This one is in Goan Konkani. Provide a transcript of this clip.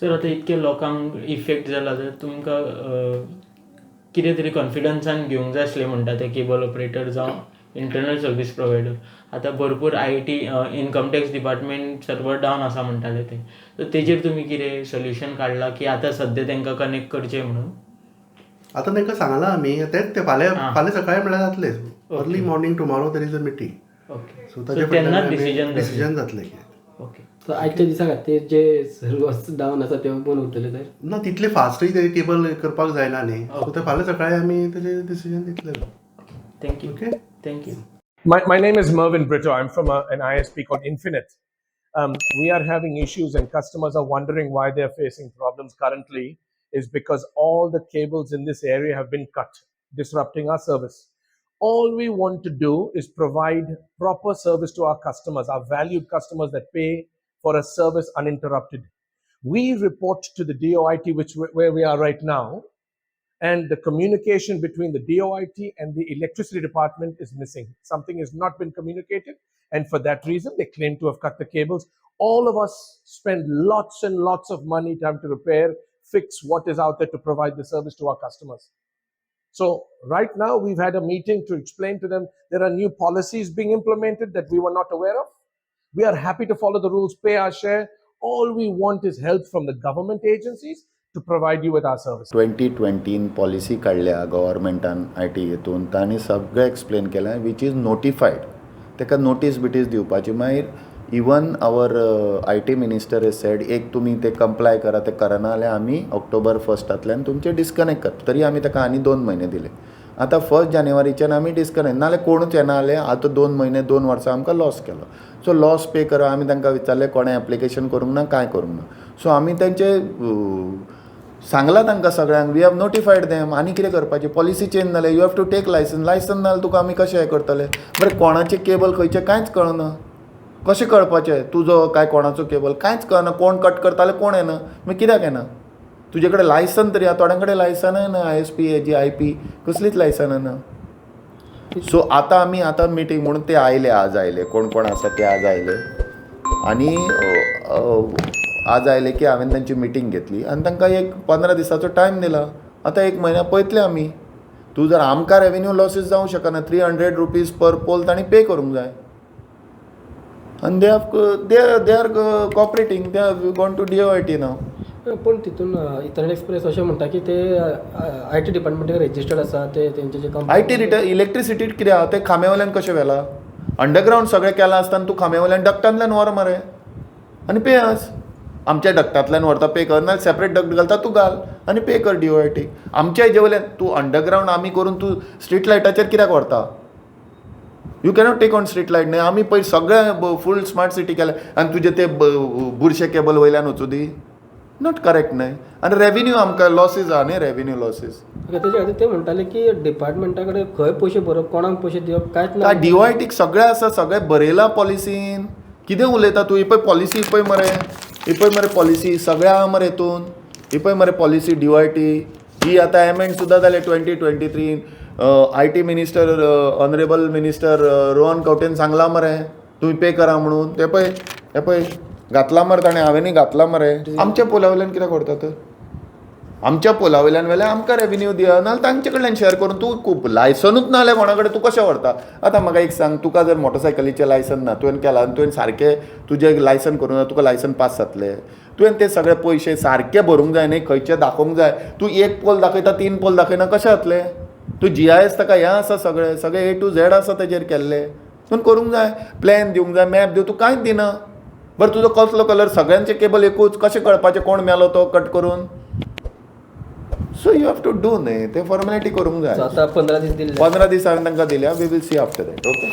सर, आतां इतके लोकांक इफेक्ट जाला तर तुमकां कितें तरी कॉन्फिडन्सान घेवंक जाय आसलें म्हणटा ते केबल ऑपरेटर जावं इंटरनल सर्वीस प्रोवायडर. आतां भरपूर IT, income tax department server down आसा म्हणटाले ते, सो तेजेर तुमी कितें सोल्युशन काडलां की आतां सद्या तांकां कनेक्ट करचें म्हणून? आतां तांकां सांगलां आमी तेंच ते फाल्यां. फाल्यां सकाळीं म्हळ्यार जातलें. Early morning tomorrow there is a meeting. So ताजे तेन्नाच डिसिजन डिसिजन जातलें. सो आयच्या दिसा खातीर जे सर्वर्स डावन आसा ते ओपन उरतले तर? ना, तितले फास्टूय ते केबल करपाक जायना न्ही. सो ते फाल्यां सकाळीं आमी तेजे डिसिजन दितले. Thank you. Okay. Thank you. My name is Mervyn Brito. I'm from an ISP called Infinite. We are having issues, and customers are wondering why they're facing problems currently. Is because all the cables in this area have been cut, disrupting our service. All we want to do is provide proper service to our customers, our valued customers that pay for a service uninterrupted. We report to the DOIT, which where we are right now, and the communication between the DOIT and the electricity department is missing. Something has not been communicated, and for that reason, they claim to have cut the cables. All of us spend lots and lots of money trying to repair, fix what is out there to provide the service to our customers. So right now, we've had a meeting to explain to them there are new policies being implemented that we were not aware of. We are happy to follow the rules, pay our share. All we want is help from the government agencies to provide you with our service. 2020 policy काडल्या गव्हर्मेंटान I T हितून. तांणी सगळें एक्सप्लेन केलें, which is notified. ताका नोटीस बिटीस दिवपाची. मागीर even our IT minister has said, एक तुमी ते कंप्लाय करा. ते करना जाल्यार आमी ऑक्टोबर फर्स्टांतल्यान तुमचे डिस्कनेक्ट करता. तरी आमी ताका आनी 2 म्हयने दिले. आतां फर्स्ट जानेवारीच्यान आमी डिस्कनेक्ट, नाल्यार कोणूच येना जाले. आतां 2 म्हयने, 2 वर्सां आमकां लॉस केलो. सो लॉस पे करा. आमी तांकां विचारलें, कोणें एप्लिकेशन करूंक ना, कांय करूंक ना. सो आमी तेंचे सांगलां तांकां सगळ्यांक. We have notified them. आनी कितें करपाचें? पॉलिसी चेंज जाले. You have to take license. License ना जाल्यार तुका आमी कशें हें करतले? बरें, कोणाचें केबल खंयचें कांयच कळना. कशें कळपाचें तुजो काय कोणाचो केबल? कांयच कळना. कोण कट करताले, कोण येना. मागीर कित्याक येना? तुजे कडेन लायसन तरी आहा. थोड्यां कडेन लायसनय ना. I S P Haji I P कसलीच लायसनां ना. सो आतां आमी आतां मिटींग म्हणून ते आयले. आज आयले. कोण कोण आसा ते आज आयले आनी आज आयले की हांवें तांची मिटींग घेतली आनी तांकां एक 15 दिसाचो टायम दिला. आतां एक म्हयन्या पळयतले आमी. तूं जर आमकां रेवेन्यू लॉसीस जावंक शकना. ₹300 पर पोल तांणी पे करूंक जाय आनी they are cooperating. They have gone to DOIT now. पूण तितून इथरनेट एक्सप्रेस अशें म्हणटा की ते I T डिपार्टमेंटाक रजिस्टर्ड आसा ते तेंचे जे I T return इलेक्ट्रिसिटीक कितें आहा? ते खांब्या वयल्यान कशें व्हेलां? अंडरग्रावंड सगळें केलां आसतना तूं खांब्या वयल्यान डक्टांतल्यान व्हर मरे आनी पे आस. आमच्या डक्टांतल्यान व्हरता, पे कर. नाल्यार सेपरेट डक्ट घालता तूं, घाल आनी पे कर डीओआयटी. आमच्या हेजे वयल्यान तूं अंडरग्रावंड आमी करून तूं स्ट्रीट लायटाचेर कित्याक व्हरता? You cannot take on street light न्ही. आमी पयर सगळें फूल स्मार्ट सिटी केलें आनी तुजे ते बुरशे केबल वयल्यान वचूं दी. Not correct न्हय. आनी रेवेन्यू आमकां लॉसीस आहा न्ही, रेवेन्यू लॉसीस. तेजे खातीर ते म्हणटाले की डिपार्टमेंटा कडेन खंय पयशे भरप, कोणाक पयशे दिवप, कांयच ना. डीओआयटीक सगळें आसा. सगळें बरयलां पॉलिसीन. कितें उलयता तूं? ही पळय पॉलिसी, ही पळय मरे, ही पळय मरे पॉलिसी. सगळें आहा मरे हितून. ही पळय मरे पॉलिसी डीओआयटी. ही आतां एमेंड सुद्दां जाले 2023. IT minister, honourable minister Rohan खंवटेन सांगलां मरे, तुमी पे करा म्हणून. ते पळय, हे पळय, घातलां मरे ताणें. हांवेंनूय घातलां मरे. आमच्या पोला वयल्यान कित्याक व्हरता तर? आमच्या पोला वयल्यान व्हेल्यार आमकां रेवेन्यू दिया, नाल्यार तांचे कडल्यान शेअर करून. तूं खूब लायसनूच ना जाल्यार कोणा कडेन तूं कशें व्हरता? आतां म्हाका एक सांग, तुका जर मोटरसायकलीचें लायसन ना, तुवें केलां आनी तुवें सारकें तुजें लायसन करूं ना, तुका लायसन पास जातलें? तुवें ते सगळे पयशे सारके भरूंक जाय न्ही, खंयचे दाखोवंक जाय. तूं एक पोल दाखयता, तीन पोल दाखयना, कशें जातलें? तूं जीआयएस ताका हें आसा, सगळें सगळें ए टू झॅड आसा तेजेर केल्लें. तुवें करूंक जाय, प्लॅन दिवंक जाय, मॅप दिवं. तूं कांयच दिना. बरें, तुजो कसलो कलर? सगळ्यांचे केबल एकूच. कशें कळपाचें कोण मेलो तो कट करून? So you have to do न्ही, ते फॉर्मेलिटी करूंक जाय. आतां 15 दीस दिल्ले. 15 दीस हांवें तांकां दिल्या. We will see after that, okay?